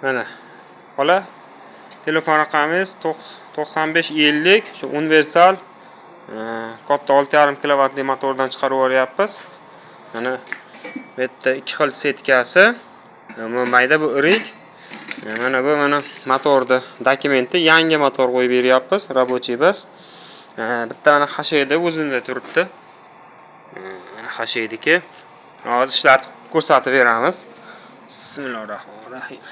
Mana xola, telefon raqamingiz 95 50, shu universal katta 6,5 kilovatli motordan chiqarib yuboryapmiz. Mana bu yerda ikki xil setkasi. Bu mayda, bu irik. Mana bu mana motorni dokumenti, yangi motor qo'yib beryapmiz, рабочий biz. Bitta mana xashakda o'zida turibdi. Mana xashakniki. Hozir ishlatib ko'rsatib beramiz. Bismillahirrohmanirrohim.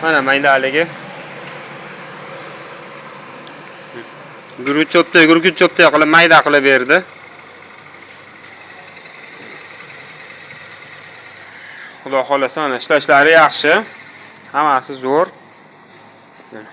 Mana maydaligi. Guruch cho'pda, guruch cho'pda qilib mayda qilib berdi. Xudo xolasa mana ishlashlari yaxshi. Hammasi zo'r. Mana.